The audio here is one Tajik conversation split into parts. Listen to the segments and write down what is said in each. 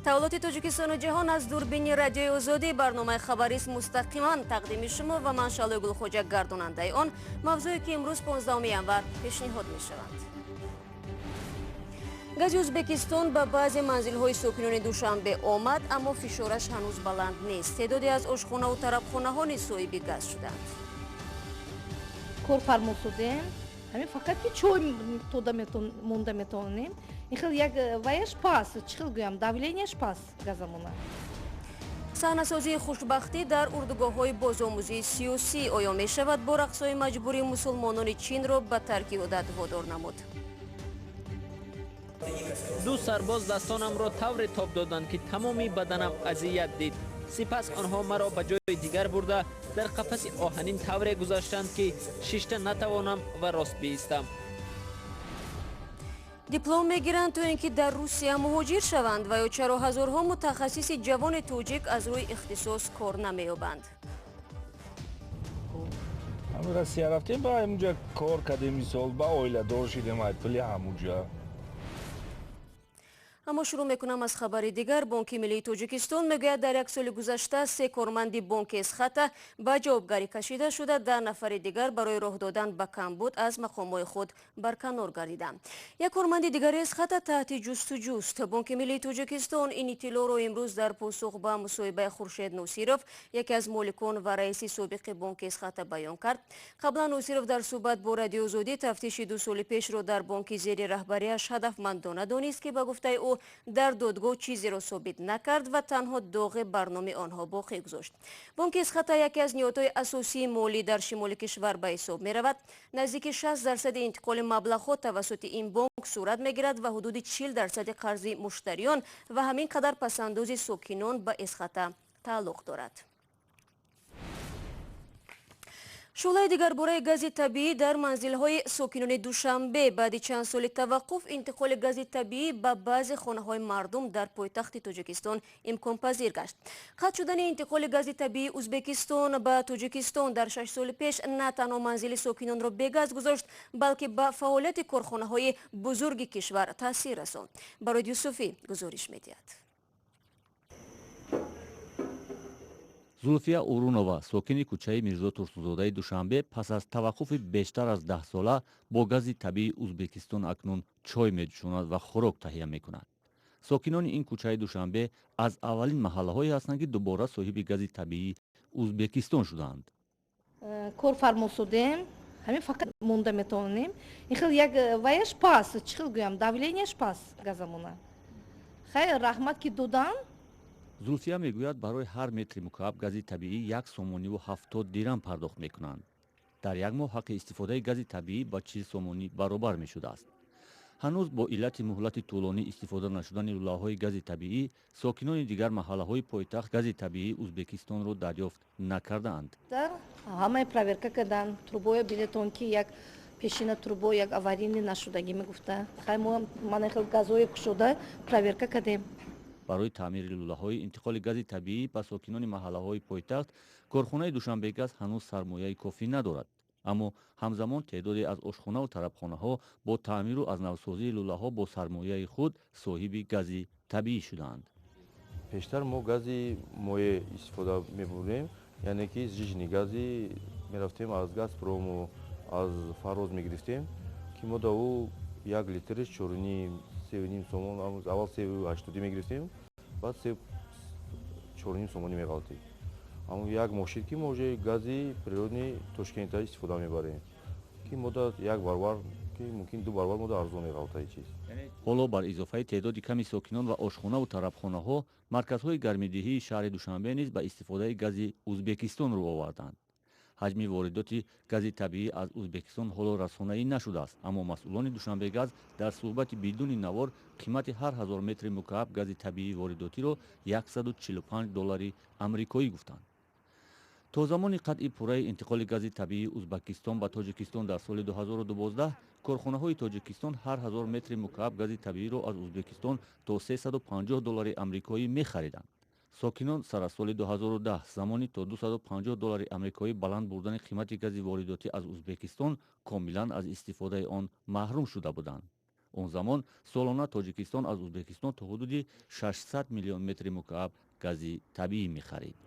Таваллути Тоҷикистону ҷаҳон аз дурбини Радиои Озодӣ, барномаи хабарист мустақиман тақдими шумо ва ман Шалои Гулхоҷа, гардонандаи он. Мавзӯе ки имрӯз 15 январ пешниҳод мешаванд. Гази Ӯзбекистон ба баъзе манзилҳои сокинони Душанбе омад, аммо фишораш ҳанӯз баланд нест. Теъдоде аз ошхонаву тарабхонаҳо низ соҳиби газ шуданд. Корфармо шудем, ҳамин фақат ки чой тода монда метавонем. Ин хел як ваяш пас, чӣ хел гӯям, давление ш пас газамона. Саҳнасозии хушбахтӣ дар урдугоҳҳои бозомӯзии сиёсӣ. Оё мешавад бо рақсҳои маҷбурӣ мусулмонони Чинро ба тарки одат водор намуд? Ду сарбоз дастонамро тавре тоб доданд, ки тамоми баданам азият дид. Сипас онҳо маро ба ҷои дигар бурда, дар қафаси оҳанин тавре гузаштанд, ки шишта натавонам ва рост биистам. Диплом мегиранд, то ин ки дар Русия муҳоҷир шаванд, ва ё чаро ҳазорҳо мутахассиси ҷавони тоҷик аз рӯи ихтисос кор намеёбанд? Ҳамин Россия рафтем, ба ҳамунҷа кор кардем, мисол, ба оиладор шидем ай пули ҳамунҷа. Аммо шурӯъ мекунам аз хабари дигар. Бонки Миллии Тоҷикистон мегӯяд, дар як соли гузашта се корманди бонки Эсхата ба ҷавобгарӣ кашида шуда, 10 нафари дигар барои роҳ додан ба камбуд аз мақомҳои худ барканор гардиданд. Як корманди дигари Эсхата таҳти ҷустуҷӯст. Бонки Миллии Тоҷикистон ин иттилоъро имрӯз дар посух ба мусоҳибаи Хуршед Носиров, яке аз моликон ва раиси собиқи бонки Эсхата, баён кард. Қаблан Носиров дар суҳбат бо Радиои Озодӣ тафтиши 2 соли пешро дар бонки зери раҳбарияш ҳадафмандона донист, ки ба гуфтаи ӯ дар додгоҳ чизеро собит накард ва танҳо доғе бар номи онҳо боқӣ гузошт. Бонки Эсхата яке аз ниҳодҳои асосии молӣ дар шимоли кишвар ба ҳисоб меравад. Наздики 60 дарсади интиқоли маблағҳо тавассути ин бонк сурат мегирад ва ҳудуди 40 дарсади қарзи муштариён ва ҳамин қадар пасандози сокинон ба Эсхата тааллуқ дорад. Шӯълаи дигарбораи гази табиӣ дар манзилҳои сокинони Душанбе. Баъди чанд соли таваққуф интиқоли гази табиӣ ба баъзе хонаҳои мардум дар пойтахти Тоҷикистон имконпазир гашт. Қатъ шудани интиқоли гази табиии Ӯзбекистон ба Тоҷикистон дар 6 соли пеш на танҳо манзили сокинонро бегаз гузошт, балки ба фаъолияти корхонаҳои бузурги кишвар таъсир расонд. Барои Юсуфӣ гузориш медиҳад. Зулфия Урунова, сокини кӯчаи Мирзо Турсунзодаи Душанбе, пас аз таваққуфи бештар аз 10сола бо гази табиии Узбекистон акнун чой меҷӯшонад ва хӯрок таҳия мекунад. Сокинони ин кӯчаи Душанбе аз аввалин маҳаллаҳое ҳастанд, ки дубора соҳиби гази табиии Узбекистон шудаанд. Корфармо шудем, ҳамин фақат монда метавонем. Ин хел як ваяш пас, чӣ хел гӯям, давление ш пас газамона. Хайр, раҳмат, ки додам. Зулфия мегӯяд, барои ҳар метри мукааб гази табиӣ 1 сомониву 70 дирам пардохт мекунанд. Дар як моҳ ҳаққи истифодаи гази табиӣ ба 40 сомонӣ баробар мешудааст. Ҳанӯз бо иллати муҳлати тӯлонӣ истифода нашудани лӯлаҳои гази табиӣ сокинони дигар маҳаллаҳои пойтахт гази табиии Узбекистонро дарёфт накардаанд. Дар ҳамаи проверка кардан трубоя билетон, ки як пешина трубо як аварийный нашудагӣ мегуфта. Хай, мо мана хел газое кушода проверка кардем. Барои таъмири лӯлаҳои интиқоли гази табиӣ ба сокинони маҳаллаҳои пойтахт корхонаи Душанбегаз ҳанӯз сармояи кофӣ надорад. Аммо ҳамзамон теъдоде аз ошхонаву тарабхонаҳо бо таъмиру аз навсозии лӯлаҳо бо сармояи худ соҳиби гази табиӣ шудаанд. Пештар мо гази моеъ истифода мебурдем, яъне ки сжиженный гази мерафтем, аз Газпрому, аз Фароз мегирифтем, ки мо да ӯ як литриш чоруним, 3,5 сомон. Аввал 3,80 мегирифтем, баъд се 4,5 сомонӣ меғалтид. Аммо як моҳ шид, ки мо уже гази природный Тошкента истифода мебарем, ки мода як баробар, ки мумкин ду баробар мода арзон меғалта ин чиз. Ҳоло бар изофаи теъдоди ками сокинон ва ошхонаву тарабхонаҳо, марказҳои гармидиҳии шаҳри Душанбе низ ба истифодаи гази Узбекистон рӯ оварданд. Ҳаҷми воридоти гази табиӣ аз Узбекистон ҳоло расонаӣ нашудааст, аммо масъулони Душанбегаз дар суҳбати бидуни навор қимати ҳар ҳазор метри мукааб гази табиии воридотиро 145 доллари амрикоӣ гуфтанд. То замони қатъи пурраи интиқоли гази табиии Узбакистон ба Тоҷикистон дар соли 2012 корхонаҳои Тоҷикистон ҳар ҳазор метри мукааб гази табииро аз Узбекистон то 350 доллари амрикоӣ мехариданд. Сокинон сар аз соли 2010, замони то 250 доллари амрикоӣ баланд бурдани қимати гази воридотӣ аз Узбекистон, комилан аз истифодаи он маҳрум шуда буданд. Он замон солона Тоҷикистон аз Узбекистон то ҳудуди 600 миллион метри мукааб гази табиӣ мехарид.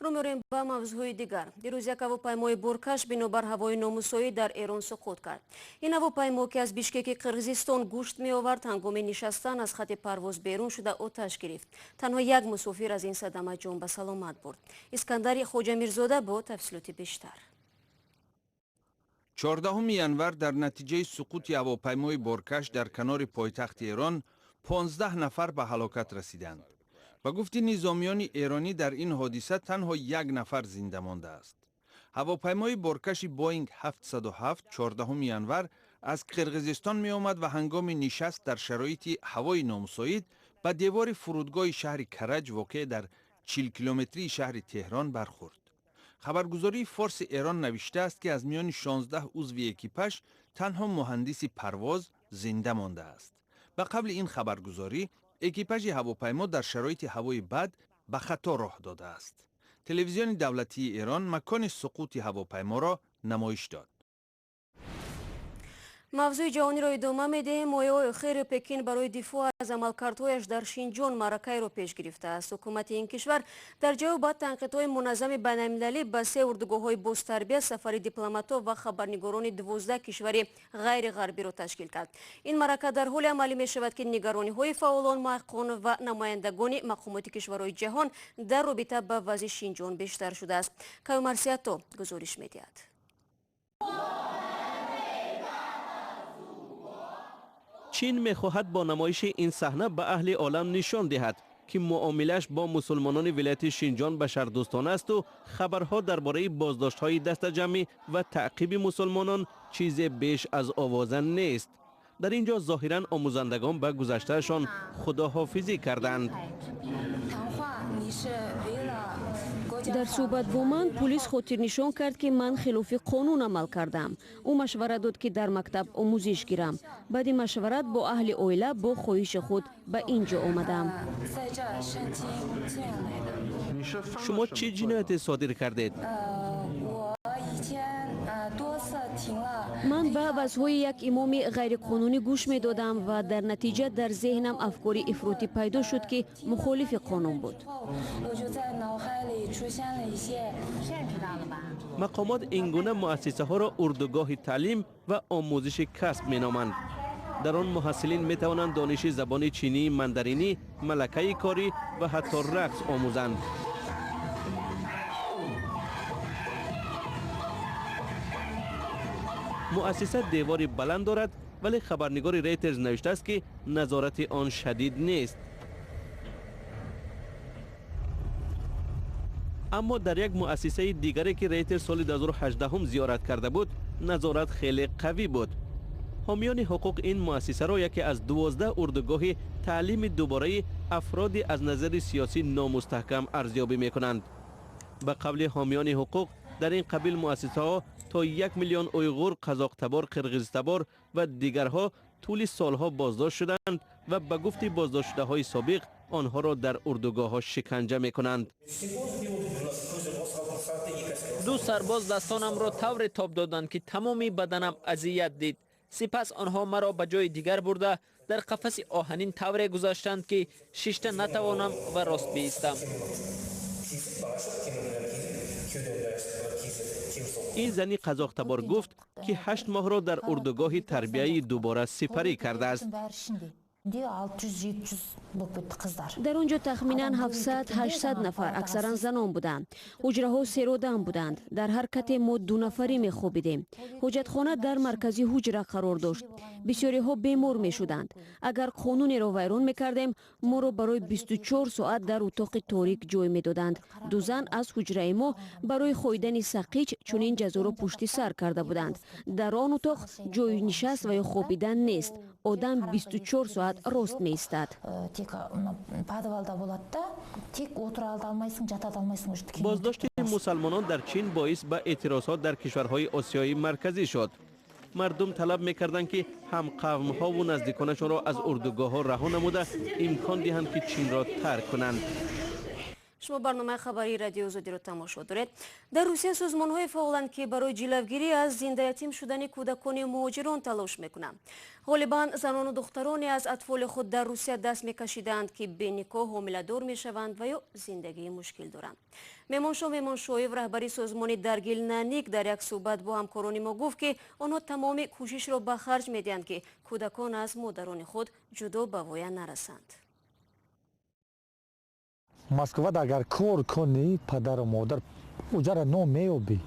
Рӯ меорем ба мавзӯъҳои дигар. Дирӯз як ҳавопаймои боркаш бинобар ҳавои номусоид дар Эрон суқут кард. Ин ҳавопаймо, ки аз Бишкеки Қирғизистон гӯшт меовард, ҳангоми нишастан аз хати парвоз берун шуда оташ гирифт. Танҳо як мусофир аз ин садама ҷон ба саломат бурд. Искандари Хоҷамирзода бо тафсилоти бештар. 14 январ дар натиҷаи суқути ҳавопаймои боркаш дар канори пойтахти Эрон 15 нафар ба ҳалокат расиданд. Ба гуфти низомиёни эронӣ, дар ин ҳодиса танҳо як нафар зинда мондааст. Ҳавопаймои боркаши Боинг 707 14 январ аз Қирғизистон меомад ва ҳангоми нишаст дар шароити ҳавои номусоид ба девори фурудгоҳи шаҳри Караҷ, воқеъ дар 40 километрии шаҳри Теҳрон, бархӯрд. Хабаргузории Форси Эрон навиштааст, ки аз миёни 16 узви экипаж танҳо муҳандиси парвоз зинда мондааст. Ба қавли ин хабаргузорӣ, экипажи ҳавопаймо дар шароити ҳавои бад ба хато роҳ додааст. Телевизиони давлатии Эрон макони суқути ҳавопайморо намоиш дод. Мавзӯи ҷаҳониро идома медиҳем. Моҳҳои охир Пекин барои дифоъ аз амалкардҳояш дар Шинҷон маъракаеро пеш гирифтааст. Ҳукумати ин кишвар дар ҷавоб ба танқидҳои муназзами байналмилалӣ ба се урдугоҳҳои бозтарбия сафари дипломатҳо ва хабарнигорони 12 кишвари ғайриғарбиро ташкил кард. Ин маърака дар ҳоле амалӣ мешавад, ки нигарониҳои фаъолон, муҳаққиқон ва намояндагони мақомоти кишварҳои ҷаҳон дар робита ба вазъи Шинҷон бештар шудааст. Каюмарсиято гузориш медиҳад. Чин мехоҳад бо намоиши ин саҳна ба аҳли олам нишон диҳад, ки муомилааш бо мусулмонони вилояти Шинҷон башардӯстона асту хабарҳо дар бораи боздоштҳои дастаҷамъӣ ва таъқиби мусулмонон чизе беш аз овоза нест. Дар ин ҷо зоҳиран омӯзандагон ба гузаштаашон худоҳофизӣ карданд. Дар суҳбат бо ман пулис хотирнишон кард, ки ман хилофи қонун амал кардам. Ӯ машварат дод, ки дар мактаб омӯзиш гирам. Баъди машварат бо аҳли оила бо хоҳиши худ ба ин ҷо омадам. Шумо чӣ ҷинояте содир кардед? Ман ба вазҳои як имоми ғайриқонунӣ гӯш медодам ва дар натиҷа дар зеҳнам афкори ифротӣ пайдо шуд, ки мухолифи қонун буд. Мақомот ин гуна муассисаҳоро урдугоҳи таълим ва омӯзиши касб меноманд. Дар он муҳассилин метавонанд дониши забони чинии мандаринӣ, малакаи корӣ ва ҳатто рақс омӯзанд. Муассиса девори баланд дорад, вале хабарнигори Рейтерз навиштааст, ки назорати он шадид нест. Аммо дар як муассисаи дигаре, ки Рейтерз соли 2018 зиёрат карда буд, назорат хеле қавӣ буд. Ҳомиёни ҳуқуқ ин муассисаро яке аз 12 урдугоҳи таълими дубораи афроди аз назари сиёсӣ номустаҳкам арзёбӣ мекунанд. Ба қавли ҳомиёни ҳуқуқ, дар ин қабил муассисаҳо то 1 миллион уйғур, қазоқтабор, қирғизтабор ва дигарҳо тӯли солҳо боздошт шуданд ва ба гуфти боздоштшудаҳои собиқ онҳоро дар урдугоҳҳо шиканҷа мекунанд. Ду сарбоз дастонамро тавре тоб доданд, ки тамоми баданам азият дид. Сипас онҳо маро ба ҷои дигар бурда дар қафаси оҳанин тавре гузаштанд, ки шишта натавонам ва рост биистам. Ин зани қазоқтабор гуфт, ки 8 моҳро дар урдугоҳи тарбияи дубора сипарӣ кардааст. Дар он ҷо тахминан 700-800 нафар, аксаран занон буданд. Ҳуҷраҳо серодам буданд. Дар ҳар кате мо дунафарӣ мехобидем. Ҳоҷатхона дар маркази ҳуҷра қарор дошт. Бисёриҳо бемор мешуданд. Агар қонунеро вайрон мекардем, моро барои 24 соат дар утоқи торик ҷой медоданд. Ду зан аз ҳуҷраи мо барои хоидани сақич чунин ҷазоро пушти сар карда буданд. Дар он утоқ ҷои нишаст ва ё хобидан нест. Одам 24 соат рост меистад. Боздошти мусалмонон дар Чин боис ба эътирозҳо дар кишварҳои Осиёи Марказӣ шуд. Мардум талаб мекарданд, ки ҳамқавмҳову наздиконашонро аз урдугоҳҳо раҳо намуда имкон диҳанд, ки Чинро тарк кунанд. Шумо барномаи хабарии Радиои Озодиро тамошо доред. Дар Русия созмонҳое фаъоланд, ки барои ҷилавгирӣ аз зиндаятим шудани кӯдакони муҳоҷирон талош мекунанд. Ғолибан занону духтароне аз атфоли худ дар Русия даст мекашидаанд, ки беникоҳ ҳомиладор мешаванд ва ё зиндагии мушкил доранд. Меҳмоншоҳ Меҳмоншоев, раҳбари созмони Даргил Наник, дар як суҳбат бо ҳамкорони мо гуфт, ки онҳо тамоми кӯшишро ба харҷ медиҳанд, ки кӯдакон аз модарони худ ҷудо ба воя нарасанд. Москвада агар кор кунӣ, падару модар уҷара нон меёбӣ.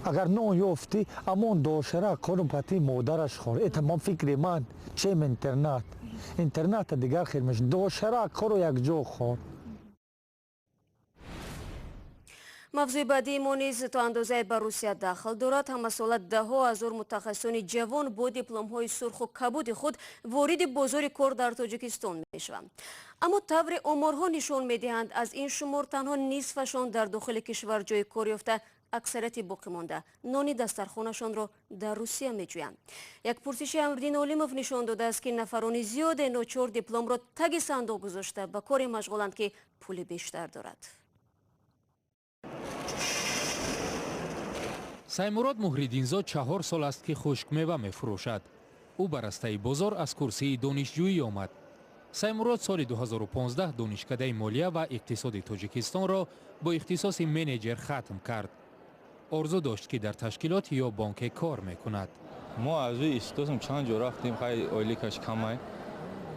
Агар нон ёфтӣ, амон дошара кору пати модараш хор. Это ман фикри ман, чем интернат. Интерната дигар хел меш. Дошара кору якҷо хор. Мавзӯи баъдии мо низ то андозае ба Русия дахл дорад. Ҳамасола даҳҳо ҳазор мутахассисони ҷавон бо дипломҳои сурху кабуди худ вориди бозори кор дар Тоҷикистон мешаванд. Аммо тавре оморҳо нишон медиҳанд, аз ин шумор танҳо нисфашон дар дохили кишвар ҷои кор ёфта, аксарияти боқӣ монда нони дастархонашонро дар Русия меҷӯянд. Як пурсиши Амриддин Олимов нишон додааст, ки нафарони зиёде ночор дипломро таги сандуқ гузошта ба коре машғуланд, ки пули бештар дорад. Саймурод Муҳриддинзод 4 сол аст, ки хушкмева мефурӯшад. Ӯ ба растаи бозор аз курсии донишҷӯӣ омад. Саймурод соли 2015 донишкадаи молия ва иқтисоди Тоҷикистонро бо ихтисоси менеҷер хатм кард. Орзу дошт, ки дар ташкилот ё бонке кор мекунад. Мо аз рӯи ихтисосам чанд ҷо рафтем, хай ойликаш камай.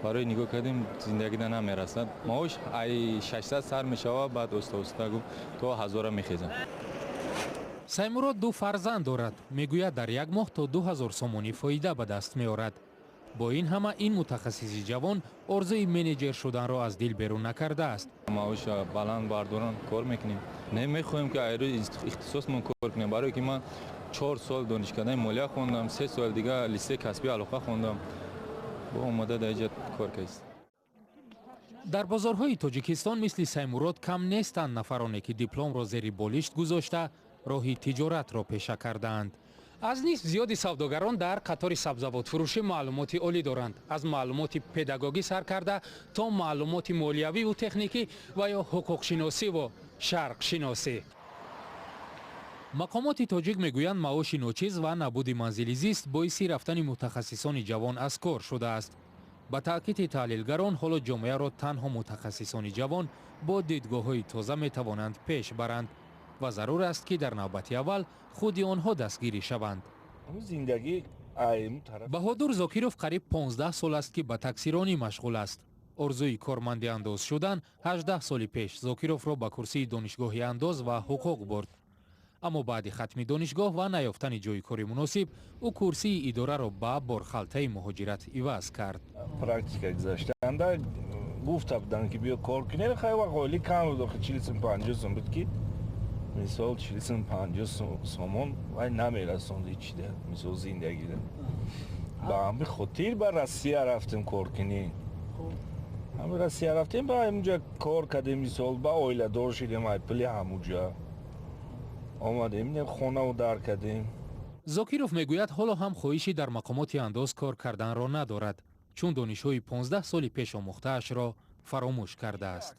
Барои нигоҳ кардем, зиндагида намерасад. Маош ай 600 сар мешавад, баъд оста-оста гуфт то 1000 мехезад. Саймурод 2 фарзанд дорад. Мегӯяд, дар як моҳ то 2000 сомонӣ фоида ба даст меорад. Бо ин ҳама ин мутахассиси ҷавон орзуи менеҷер шуданро аз дил берун накардааст. Маоша баланд бардоран кор мекунем. Не мехоҳем, ки айрӯи ихтисосмон кор кунем, барое ки ман 4 сол донишкадаи молия хондам, 3 сол дига литсей касби алоқа хондам. Бо омада дар инҷа кор кардем. Дар бозорҳои Тоҷикистон мисли Саймурод кам нестанд нафароне, ки дипломро зери болишт гузошта роҳи тиҷоратро пеша кардаанд. Аз нисф зиёди савдогарон дар қатори сабзавотфурӯшӣ маълумоти олӣ доранд. Аз маълумоти педагогӣ сар карда то маълумоти молиявиву техникӣ ва ё ҳуқуқшиносиву шарқшиносӣ. Мақомоти тоҷик мегӯянд, маоши ночиз ва набуди манзили зист боиси рафтани мутахассисони ҷавон аз кор шудааст. Ба таъкиди таҳлилгарон, ҳоло ҷомеаро танҳо мутахассисони ҷавон бо дидгоҳҳои тоза метавонанд пеш баранд ва зарур аст, ки дар навбати аввал худи онҳо дастгирӣ шаванд. Баҳодур Зокиров қариб 15 сол аст, ки ба таксиронӣ машғул аст. Орзуи корманди андоз шудан 18 соли пеш Зокировро ба курсии донишгоҳи андоз ва ҳуқуқ бурд. Аммо баъди хатми донишгоҳ ва наёфтани ҷои кори муносиб, ӯ курсии идораро ба борхалтаи муҳоҷират иваз кард. Практика гузаштанда гуфта буданд, ки биё кор кунем, хай вақт оили кам буд, охи 40-50 сом буд, ки мисол 40-50 сомон вай намерасонд ҳечида, мисол зиндагида. Ба ҳамин хотир ба Россия рафтем кор кунӣ. Ҳамин Россия рафтем, ба ҳамунҷа кор кардем, мисол ба оиладор шидем, ай пули ҳамунҷа омадем, хонаву дар кардем. Зокиров мегӯяд, ҳоло ҳам хоҳиши дар мақомоти андоз кор карданро надорад, чун донишҳои 15 соли пеш омӯхтаашро фаромӯш кардааст.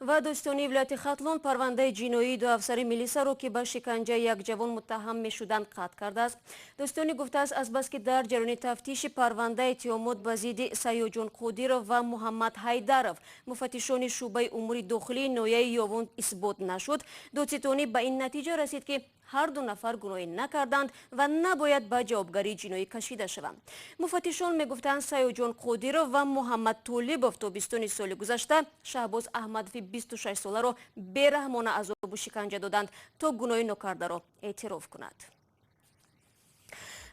Ва дӯстони вилояти Хатлон парвандаи ҷиноии 2 афсари милисаро, ки ба шиканҷаи як ҷавон муттаҳам мешуданд, қатъ кардааст. Дӯстони гуфтааст, азбаски дар ҷараёни тафтиши парвандаи иттиҳомот ба зидди Саёҷон Қодиров ва Муҳаммад Ҳайдаров муфаттишони шӯъбаи умури дохилии ноҳияи Ёвон исбот нашуд, додситонӣ ба ин натиҷа расид, ки ҳар 2 нафар гуноҳӣ накарданд ва набояд ба ҷавобгарии ҷиноӣ кашида шаванд. Муфаттишон мегуфтанд, Саёҷон Қодиров ва Муҳаммад Толибов то 20 соли гузашта Шаҳбоз Аҳмадови 26 соларо бераҳмона азобу шиканҷа доданд, то гуноҳи нокардаро эътироф кунад.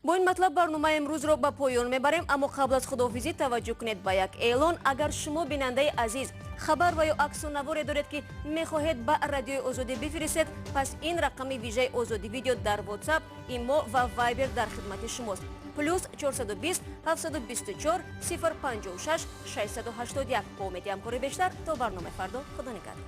Бо ин матлаб барномаи имрӯзро ба поён мебарем, аммо қабл аз худоҳофизӣ таваҷҷӯҳ кунед ба як эълон. Агар шумо бинандаи азиз хабар ва ё аксу наворе доред, ки мехоҳед ба Радиои Озодӣ бифиристед, пас ин рақами вижаи Озодӣ видео дар WhatsApp, Имо ва Viber дар хидмати шумост. Плюс 420 724 056 681. Бо умеди ҳамкори бештар то барномаи фардо, худо нигаҳдор.